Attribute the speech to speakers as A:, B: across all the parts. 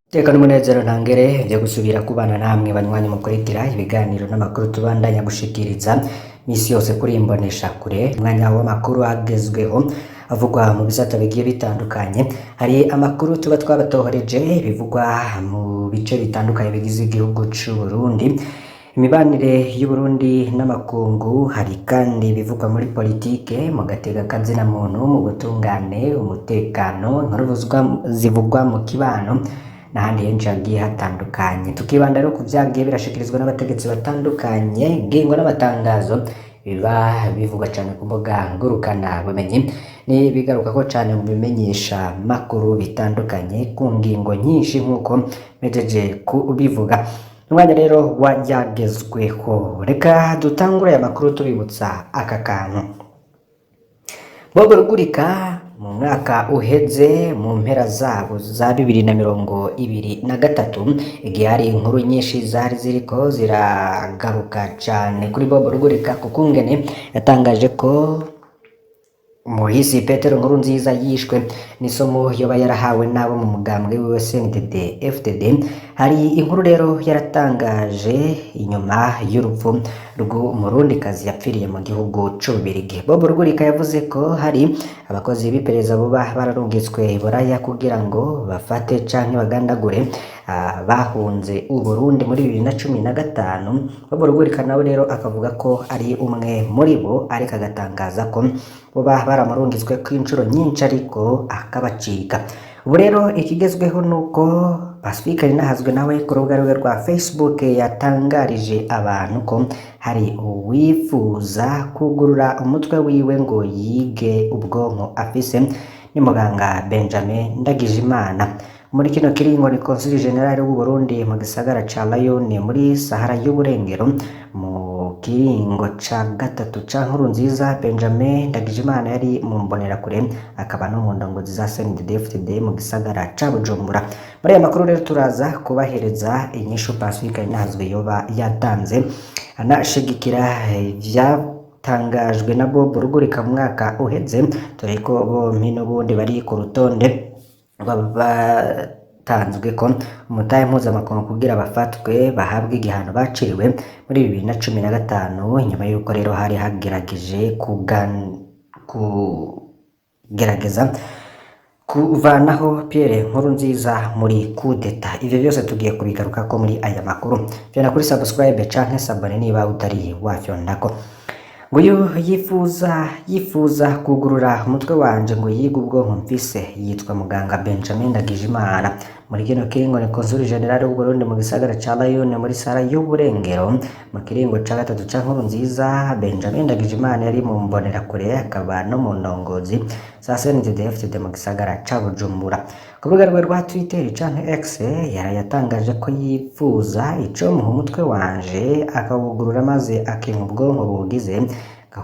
A: Iteka n'umunezero ntangere vyo gusubira kubana namwe banywanyi mukurikira ibiganiro n'amakuru tubandanya gushikiriza misi yose kuri imbonesha kure. Umwanya w'amakuru agezweho avugwa mu bisata bigiye bitandukanye. Hari amakuru tuba twabatohoreje bivugwa mu bice bitandukanye bigize igihugu c'u Burundi, imibanire y'Uburundi n'amakungu. Hari kandi ibivugwa muri politike, mu gateka kazina muntu, mu butungane, umutekano, inkuru zivugwa mu kibano n'ahandi henshi hagiye hatandukanye. Tukibanda rero ku vyagiye birashikirizwa n'abategetsi batandukanye, ngingo n'amatangazo biba bivugwa cane ku mbuga ngurukana bumenyi n'ibigarukako cane mu bimenyesha makuru bitandukanye ku ngingo nyinshi, nk'uko mpejeje kubivuga. Umwanya rero wayagezweho, reka dutangure aya makuru tubibutsa aka kantu. Bob Rugurika, mu mwaka uheze mu mpera zabo za 2023, igihe hari inkuru nyinshi zari ziriko ziragaruka cane kuri Bob Rugurika kukungene yatangaje ko umuhisi Petero Nkurunziza yishwe n'isomo yoba yarahawe n'abo mu mugambwe wiwe CNDD FDD. Hari inkuru rero yaratangaje inyuma y'urupfu rw'umurundikazi yapfiriye mu gihugu c'Ububirigi. Bob Rugurika yavuze ko hari abakozi b'iperereza boba bararungitswe Buraya kugira ngo bafate canke bagandagure bahunze Uburundi muri 2015. Bob Rugurika nawe rero akavuga ko ari umwe muri bo, ariko agatangaza ko boba baramurungitswe kw'inshuro nyinshi ariko akabacika. Ubu rero ikigezweho nuko Pacifique Ninahazwe nawe ku rubuga rwe rwa Facebook yatangarije abantu ko hari uwifuza kugurura umutwe wiwe ngo yige ubwonko afise, ni muganga Benjamin Ndagijimana. Muri kino kiringo ni Consul General w'u Burundi mu gisagara ca Lyon muri Sahara y'Uburengero. Mu kiringo ca gatatu ca Nkurunziza, Benjamin Ndagijimana yari mu mbonerakure, akaba no mu ndongozi za CNDD-FDD mu gisagara ca Bujumbura. Muri aya makuru rero turaza kubahereza inyishu Pacifique Ninahazwe yoba yatanze, anashigikira ivyatangajwe na Bob Rugurika mu mwaka uheze, dore ko bompi n'ubundi bari ku rutonde batanzwe ko umutahe mpuzamakungu kugira bafatwe bahabwe igihano baciriwe muri 2015, inyuma y'uko rero hari hagerageje kugerageza kuvanaho Pierre Nkurunziza muri kudeta. Ivyo byose tugiye kubigarukako muri aya makuru. Vyona kuri subscribe canke s'abonner niba utari wafyondako. Nguyu yifuza kugurura umutwe wanje ngo yige ubwonko mfise, yitwa muganga Benjamin Ndagijimana. Muri kino kiringo ni Consul General w'u Burundi mu gisagara ca Lyon muri Sahara y'Uburengero. Mu kiringo ca gatatu ca Nkurunziza, Benjamin Ndagijimana yari mu mbonerakure, akaba no mu ndongozi za CNDD-FDD mu gisagara ca Bujumbura. Ku rubuga rwe rwa Twitter canke X yarayatangaje ko yifuza icomuha umutwe wanje akawugurura maze akinka ubwonko buwugize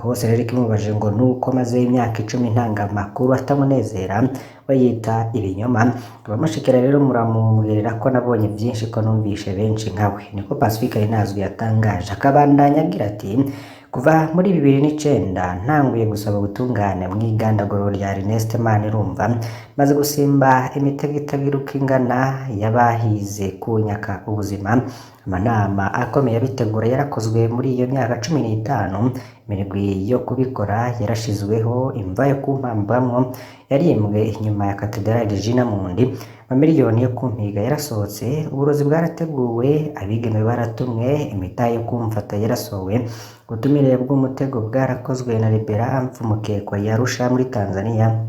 A: hose. Rero ikimubaje ngo nuko maze imyaka 10 ntanga amakuru atamunezera, we yita ibinyoma. Abamushikira rero muramubwirira ko nabonye byinshi, ko numvishe benshi nkawe. Niko Pacifique Ninahazwe yatangaje, akabandanya agira ati: "Kuva muri 2009 ntanguye gusaba ubutungane mu igandaguro rya Ernest Manirumva, maze gusimba imitego itagira uko ingana y'abahize kunyaka ubuzima. Amanama akomeye abitegura yarakozwe muri iyo myaka 15, imirwi yo kubikora yarashizweho, imva yo kumpambamwo yarimbwe inyuma ya Katedrali Regina Mundi, amamiliyoni yo kumpiga yarasohotse, uburozi bwarateguwe, abigeme baratumwe, imitahe yo kumfata yarasohowe, ubutumire bw'umutego bwarakozwe na Libera Mfumukeko yarusha muri Tanzania,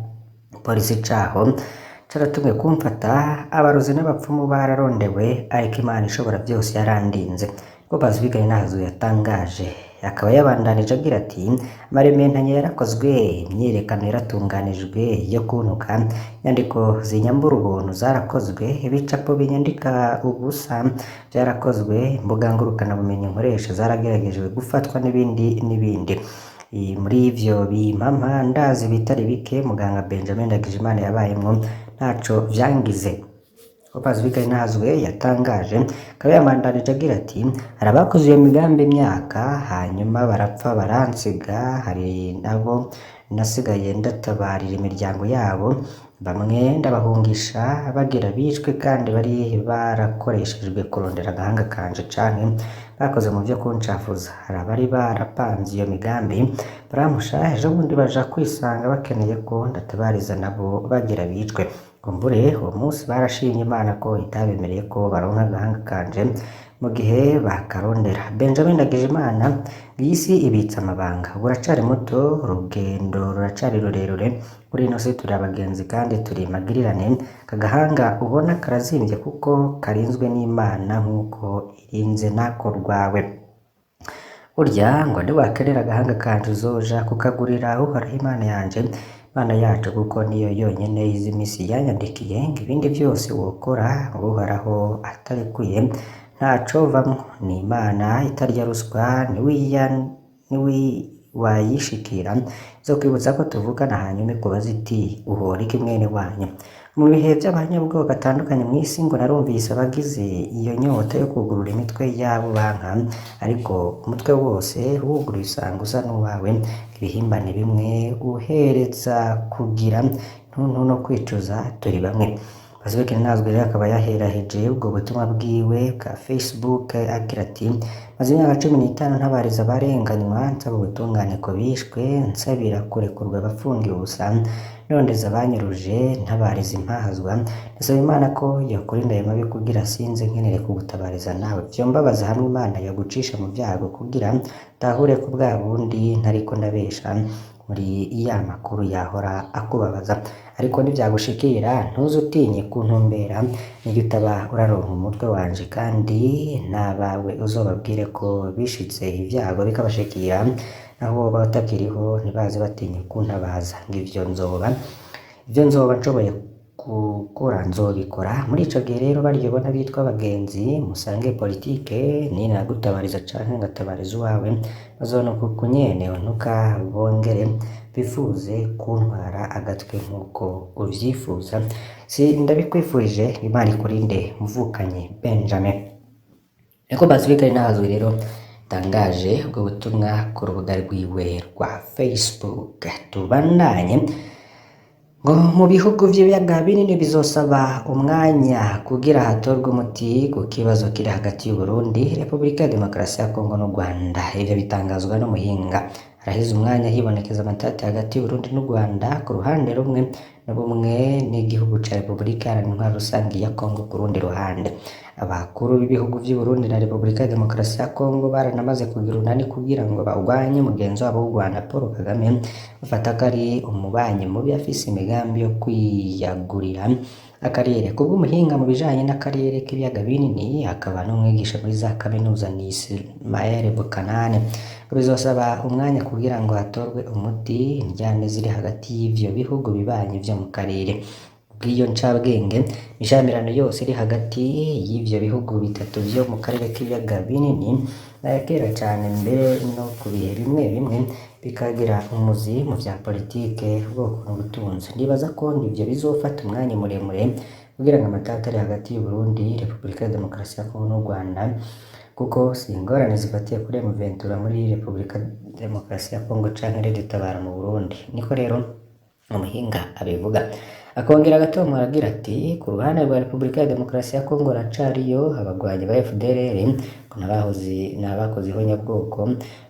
A: polisi caho caratumwe kumfata, abarozi n'abapfumu bararondewe, ariko Imana ishobora byose yarandinze." Ko Pacifique Ninahazwe yatangaje, akaba yabandanije agira ati: "Amarementanya yarakozwe, imyiyerekano yaratunganijwe yo kuntuka, inyandiko zinyambura ubuntu zarakozwe, ibicapo binyandika ubusa byarakozwe, imbuga ngurukanabumenyi nkoresha zarageragejwe gufatwa, n'ibindi n'ibindi. Muri ivyo bimpampa ndazi bitari bike muganga Benjamin Ndagijimana yabayemwo, ntaco vyangize." Ko Pacifique Ninahazwe yatangaje, akaba yabandanije agira ati: "Hari abakoze iyo migambi imyaka, hanyuma barapfa baransiga. Hari nabo nasigaye ndatabarira imiryango yabo. Bamwe ndabahungisha bagira bicwe kandi bari barakoreshejwe kurondera agahanga kanje canke bakoze mu vyo kuncafuza. Hari abari barapanze iyo migambi barampusha, ejo bundi baja kwisanga bakeneye ko ndatabariza nabo bagira bicwe. Kumbure uwo munsi barashimye Imana ko itabemereye ko baronka agahanga kanje mu gihe bakarondera. Benjamin Ndagijimana, iyi si ibitse amabanga. Uracari muto, urugendo ruracari rurerure. Kuri ino si turi abagenzi kandi turi magirirane. Aka gahanga ubona karazimvye kuko karinzwe n'Imana nk'uko irinze nako rwawe. Burya ngo ntiwakenera agahanga kanje uzoja kukagurira Uhoraho Imana yanje, Imana yacu, kuko niyo yonyene izi misi yanyandikiye ngo ibindi vyose wokora Uhoraho atarekuye ntacovamwo. Ni Imana itarya ruswa, niwayishikira izokwibutsa ko tuvukana hanyuma ikubaze iti uhora iki mwene wanyu? Mu bihe vy'abanyabwoko batandukanye mw'isi ngo narumvise abagize iyo nyota yo kugurura imitwe y'abo banka, ariko umutwe wose wuguruye usanga usa n'uwawe. Ibihimbane bimwe uhereza kugira ntuntu no kwicuza turi bamwe. Pacifique Ntazinzwe rero akaba yaheraheje ubwo butumwa bwiwe bwa Facebook agira ati: maze imyaka 15 ntabariza abarenganywa, nsaba ubutungane ku bishwe, nsabira kurekurwa abafungiwe ubusa, nondeza abanyuruje, ntabariza impahazwa. Ndasaba Imana ko yokurinda ayo mabi kugira sinze nkenere kugutabariza nawe. Vyombabaza hamwe Imana yogucisha mu vyago kugira tahure ko bwa bundi ntariko ndabesha muri ya makuru yahora akubabaza. Ariko nivyagushikira ntuze utinye kuntumbera, niyo utaba uraronka umutwe wanje, kandi n'abawe uzobabwire ko bishitse ivyago bikabashikira, naho woba utakiriho ntibaze batinye kuntabaza. Ngo ivyo nzoba nshoboye gukora nzobikora. Muri ico gihe rero barya ubona bitwa abagenzi musange politike, ninagutabariza canke ngatabariza uwawe, bazonuka uku nyene untuka bongere bifuze kuntwara agatwe nk'uko uvyifuza. Si ndabikwifurije, Imana ikurinde muvukanye Benjamin. Niko Pacifique Ntazinzwe rero tangaje ubwo butumwa ku rubuga rwiwe rwa Facebook. Tubandanye ngo mu bihugu vy'ibiyaga binini bizosaba umwanya kugira hatorwe umuti ku kibazo kiri hagati y'Uburundi, Repubulika ya Demokarasi ya Kongo n'u Rwanda. Ivyo bitangazwa n'umuhinga. Haraheze umwanya hibonekeza amatati hagati y'Uburundi n'u Rwanda ku ruhande rumwe, n'ubumwe n'igihugu ca Repubulika Iharanira Intwaro Rusangi ya Kongo ku rundi ruhande. Abakuru b'ibihugu vy'Uburundi na Repubulika ya Demokarasi ya Kongo baranamaze kugira urunani kugira ngo barwanye mugenzi wabo w'u Rwanda Paul Kagame, bafata ko ari umubanyi mubi afise imigambi yo kwiyagurira akarere. Kubw'umuhinga mu bijanye n'akarere k'ibiyaga binini, akaba n'umwigisha muri za kaminuza ni Ismael Bukanane, ngo bizosaba umwanya kugira ngo hatorwe umuti indyane ziri hagati y'ivyo bihugu bibanyi vyo mu karere. Bw'iyo ncabwenge, imishamirano yose iri hagati y'ivyo bihugu bitatu vyo mu karere k'ibiyaga binini nayakera cane, mbere no ku bihe bimwe bimwe bikagira umuzi mu vya politike, ubwoko n'ubutunzi. Ndibaza ko ivyo bizofata umwanya muremure kugira ngo amatati ari hagati y'Uburundi, Repubulika ya Demokarasi ya Kongo n'u Rwanda, kuko si ingorane zifatiye kuri M23 muri Repubulika Demokarasi ya Kongo canke Red Tabara mu Burundi. Niko rero umuhinga abivuga. Akongera agatomora agira ati: ku ruhande rwa Repubulika ya Demokarasi ya Kongo haracariyo abagwanyi ba FDLR ngo n'abakoze ihonyabwoko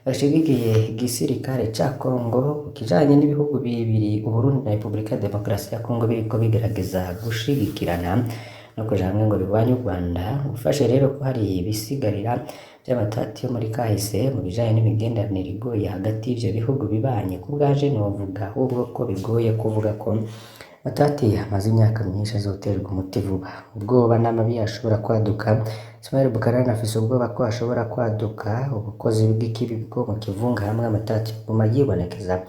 A: bashigikiye igisirikare ca Kongo. Ku kijanye n'ibihugu bibiri Uburundi na Repubulika ya Demokarasi ya Kongo biriko bigerageza gushigikirana no kuja hamwe ngo birwanye u Rwanda. Ufashe rero ko hari ibisigarira vy'amatati yo muri kahise mu bijanye n'imigenderanire igoye hagati y'ivyo bihugu bibanye, ku bwanje novuga ahubwo ko bigoye kuvuga ko matati amaze imyaka myinshi azoterwa umuti vuba. Ubwoba n'amabi ashobora kwaduka. Ismael Bukanani afise ubwoba ko ashobora kwaduka ubukozi bw'ikibi bwo mu kivunga hamwe amatati aguma yibonekeza.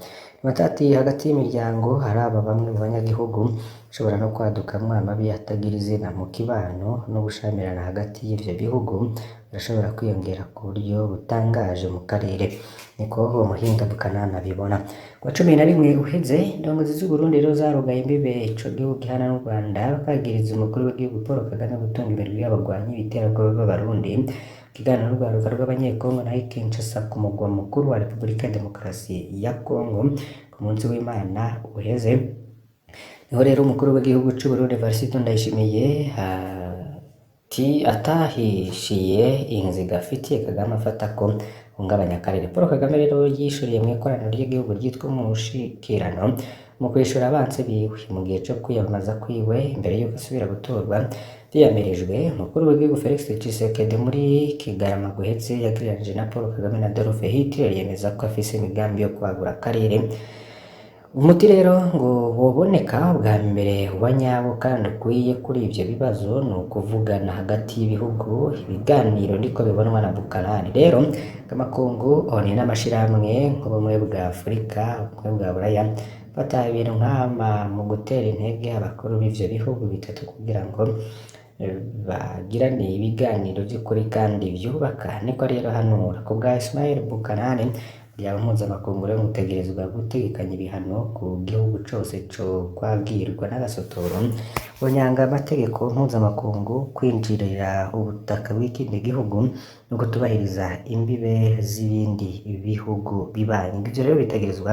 A: Amatati hagati y'imiryango haraba bamwe mu banyagihugu, ashobora no kwadukamwo amabi atagira izina mu kibano, no gushamirana hagati y'ivyo bihugu birashobora kwiyongera ku buryo butangaje mu karere. Niko uwo muhinga Bukanani abibona. Kuwa 11 uheze, indongozi z'Uburundi rero zarugaye imbibe ico gihugu gihana n'u Rwanda, bakagiriza umukuru w'igihugu Paul Kagame gutunga imirwi y'abagwanyi b'iterabwoba b'Abarundi. Ikiganiro n'urwaruka rw'Abanyekongo naho i Kinshasa ku mugwa mukuru wa Repubulika ya Demokarasi ya Kongo ku munsi w'Imana uheze. Niho rero umukuru w'igihugu c'u Burundi Evariste Ndayishimiye ati atahishiye inziga afitiye Kagame afata ko hungabanya akarere. Paul Kagame rero yishuriye mu ikoraniro ry'igihugu ryitwa umushikirano mu kwishura abansi biwe mu gihe co kwiyamamaza kwiwe imbere yuko asubira gutorwa vyiyamirijwe. Umukuru w'igihugu Felix Tshisekedi muri Kigarama guheze yagereranije na Paul Kagame na Adolf Hitler, yemeza ko afise imigambi yo kwagura akarere. Umuti rero ngo woboneka bwa mbere wa nyawo kandi ukwiye kuri ivyo bibazo ni ukuvugana hagati y'ibihugu, ibiganiro niko bibonwa na Bukanani. Rero amakungu, ONU n'amashirahamwe nk'ubumwe bwa Afurika, ubumwe bwa Buraya bataye ibintu nkama mu gutera intege abakuru b'ivyo bihugu bitatu kugira ngo bagirane ibiganiro vy'ukuri kandi vyubaka, niko rero hanura. Ku bwa Ismail Bukanani, umuryango mpuzamakungu rero utegerezwa gutegekanya ibihano ku gihugu cose co kwagirwa n'agasotoro bunyanga amategeko mpuzamakungu, kwinjirira ubutaka bw'ikindi gihugu no kutubahiriza imbibe z'ibindi bihugu bibanyi. Ivyo rero bitegerezwa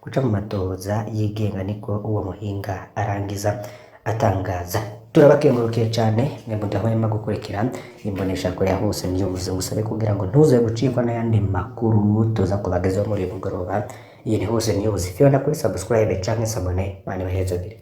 A: guca mu matohoza yigenga, niko uwo muhinga arangiza atangaza. Turabakengurukiye cane mwe mudahwema gukurikira imboneshakure ya Hose News, ngusabe kugira ngo ntuze gucikwa n'ayandi makuru tuza kubagezaho muri uyu mugoroba. Iyi ni Hose News, fyonda kuri subscribe canke s'abonner, mani bahezagire.